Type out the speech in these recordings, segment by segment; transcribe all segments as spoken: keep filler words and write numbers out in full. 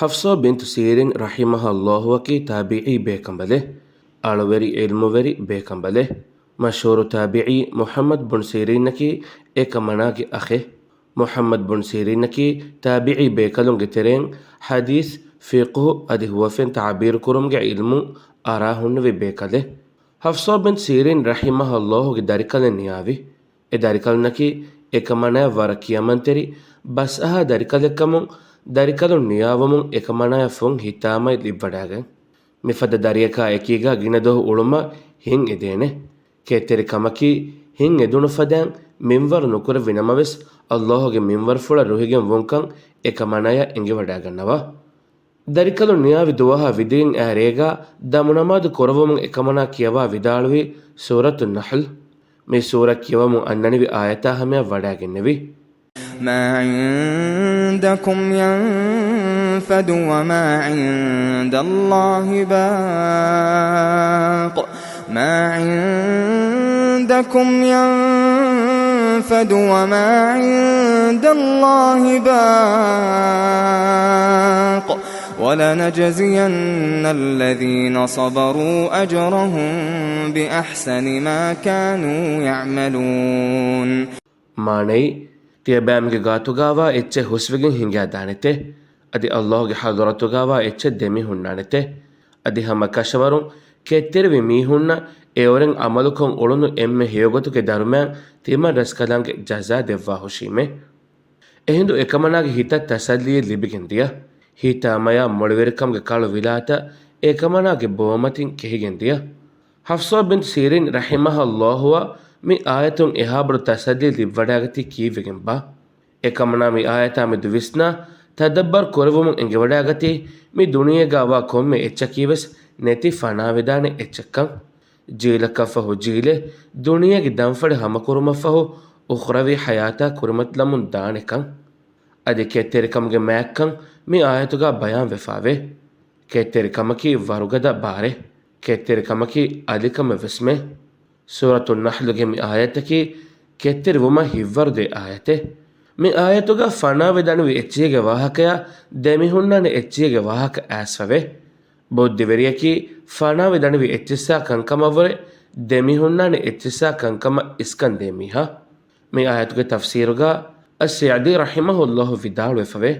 ޙަފްޞާ ބިންތު ސީރީން ރަޙިމަހައްލާހުއަކީ ތާބިޢީ ބޭކަނބަލެއް، އަޅުވެރި ޢިލްމުވެރި ބޭކަނބަލެއް. މަޝްހޫރު ތާބިޢީ މުޙައްމަދު ބުން ސީރީންއަކީ އެކަމަނާގެ އަޚެއް. މުޙައްމަދު ބުން ސީރީންއަކީ ތާބިޢީ ބޭކަލުންގެ ތެރެއިން ޙަދީޘް، ފިޤުހު އަދި ހުވަފެން ތަޢުބީރު ކުރުމުގެ ޢިލްމު އަރާ ހުންނެވި ބޭކަލެއް. ޙަފްޞާ ބިންތު ސީރީން ރަޙިމަހައްލާހުގެ ދަރިކަލެއް ނިޔާވި. އެ ދަރިކަލުންނަކީ އެކަމަނާޔަށް ވަރަށް ކިޔަމަންތެރި، ބަސްއަހާ ދަރިކަލެއްކަމުން، ދަރިކަލުން ނިޔާވަމުން އެކަމަނާޔަށް ފުން ހިތާމައެއް ލިއްވަޑާގެން. މިފަދަ ދަރިޔަކާ އެކީގާ ގިނަ ދުވަހު އުޅުމަށް ހިތް އެދޭނެ. ކެތްތެރިކަމަކީ ހިތް އެދުނު ފަދައިން މިންވަރު ނުކުރެއްވި ނަމަވެސް، އައްލާހުގެ މިންވަރުފުޅަށް ރުހިގެން ވުންކަން އެކަމަނާޔަށް އެނގިވަޑާގަންނަވާ. ދަރިކަލުން ނިޔާވި ދުވަހާ ވިދިގެން އައި ރޭގާ ދަމުނަމާދު ކުރައްވަމުން އެކަމަނާ ކިޔަވާ ވިދާޅުވީ ސޫރަތު ނަޙްލް. މި ސޫރަ ކިޔަވަމުން އަންނަނިވި އާޔަތާ ހަމަޔަށް ވަޑާގެންނެވި. ما عندكم ينفد وما عند الله باق. ما عندكم ينفد وما عند الله باق. ولنجزين الذين صبروا أجرهم بأحسن ما كانوا يعملون. މާނައީ، ތިޔަބައިމީހުންގެ ގާތުގައިވާ އެއްޗެއް ހުސްވެގެން ހިނގާދާނެތެ، އަދި އައްލާހުގެ ޙަޟްރަތުގައިވާ އެއްޗެއް ދެމިހުންނާނެތެ. އަދި ހަމަ ކަށަވަރުން ކެތްތެރިވި މީހުންނަށް އެއުރެން ޢަމަލުކޮށް އުޅުނު އެންމެ ހެޔޮގޮތުގެ ދަރުމައިން ތިމަން ރަސްކަލާނގެ ޖަޒާ ދެއްވާހުށީމޭ. އެހިނދު އެކަމަނާގެ ހިތަށް ތަސައްލީއެއް ލިބިގެންދިޔަ. ހިތާމަޔާ މޮޅިވެރިކަމުގެ ކަޅު ވިލާތައް އެކަމަނާގެ ބޯމަތިން ކެހިގެންދިޔަ. ޙަފްޞާ ބިންތު ސީރީން ރަޙިމަހައްލާހުއަށް މި އާޔަތުން އެހާބޮޑު ތަސައްލީ ލިބިވަޑާގަތީ ކީއްވެގެންބާ؟ އެކަމަނާ މި އާޔަތާ މެދު ވިސްނާ، ތަދައްބަރު ކުރެއްވުމުން އެނގިވަޑާގަތީ، މި ދުނިޔޭގައިވާ ކޮންމެ އެއްޗަކީވެސް ނެތި ފަނާވެދާނެ އެއްޗެއްކަން. ޖީލަކަށްފަހު ޖީލެއް ދުނިޔޭގެ ދަންފަޅި ހަމަކުރުމަށްފަހު، އުޚްރަވީ ޙަޔާތާ ކުރިމަތިލަމުން ދާނެކަން. އަދި ކެތްތެރިކަމުގެ މާތްކަން މި އާޔަތުގަ ބަޔާންވެފާވޭ. ކެތްތެރިކަމަކީ ވަރުގަދަ ބާރެއް. ކެތްތެރިކަމަކީ އަލިކަމެއް ވެސްމެ. ސޫރަތު ނަޙްލުގެ މި އާޔަތަކީ ކެތްތެރިވުމަށް ހިތްވަރުދޭ އާޔަތެއް. މި އާޔަތުގަ ފަނާވެދާނެވި އެއްޗިހިގެ ވާހަކަޔާ ދެމިހުންނާނެ އެއްޗިހިގެ ވާހަކަ އައިސްފަވޭ. ބުއްދިވެރިޔަކީ ފަނާވެދާނެވި އެއްޗިއްސާ ކަންކަމަށްވުރެ ދެމިހުންނާނެ އެއްޗިއްސާ ކަންކަމަށް އިސްކަންދޭ މީހާ. މި އާޔަތުގެ ތަފްސީރުގަ އައްސަޢްދީ ރަޙިމަހުﷲ ވިދާޅުވެފަވޭ.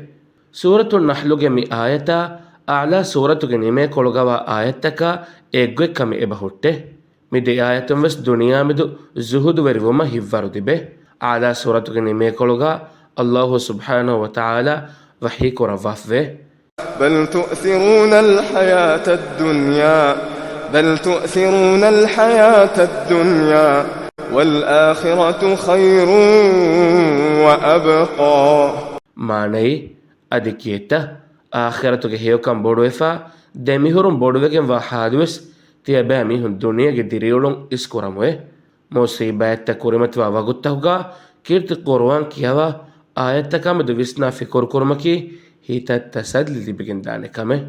ސޫރަތު ނަޙްލުގެ މި އާޔަތާ އަޢްލާ ސޫރަތުގެ ނިމޭކޮޅުގަވާ އާޔަތަކާ އެއްގޮތްކަމެއް އެބަ ހުއްޓޭ. މި ދެ އާޔަތުން ވެސް ދުނިޔެމެދު ޒުހުދުވެރިވުމަށް ހިތްވަރު ލިބޭ. އަޢްލާ ސޫރަތުގެ ނިމޭކޮޅުގަ ﷲ ސުބްޙާނަހޫ ވަތަޢާލާ ވަޙީ ކުރައްވާފަވޭ. بل تؤثرون الحياة الدنيا، بل تؤثرون الحياة الدنيا والآخرة خير وأبقى. މާނައީ، އަދި ކިއެއްތަ؟ އާޚިރަތުގެ ހެޔޮކަން ބޮޑުވެފާ، ދެމިހުރުން ބޮޑުވެގެންވާ ޙާލުވެސް، ތިޔަބައި މީހުން ދުނިޔޭގެ ދިރިއުޅުން އިސްކުރަމުވެ. މުޞީބާތްތައް ކުރިމަތިވާ ވަގުތުތަކުގަ ކީރިތި ޤުރުއާން ކިޔަވާ، އާޔަތްތަކާމެދު ވިސްނާ ފިކުރުކުރުމަކީ ހިތަށް ތަސައްލި ލިބިގެންދާނެ ކަމެއް.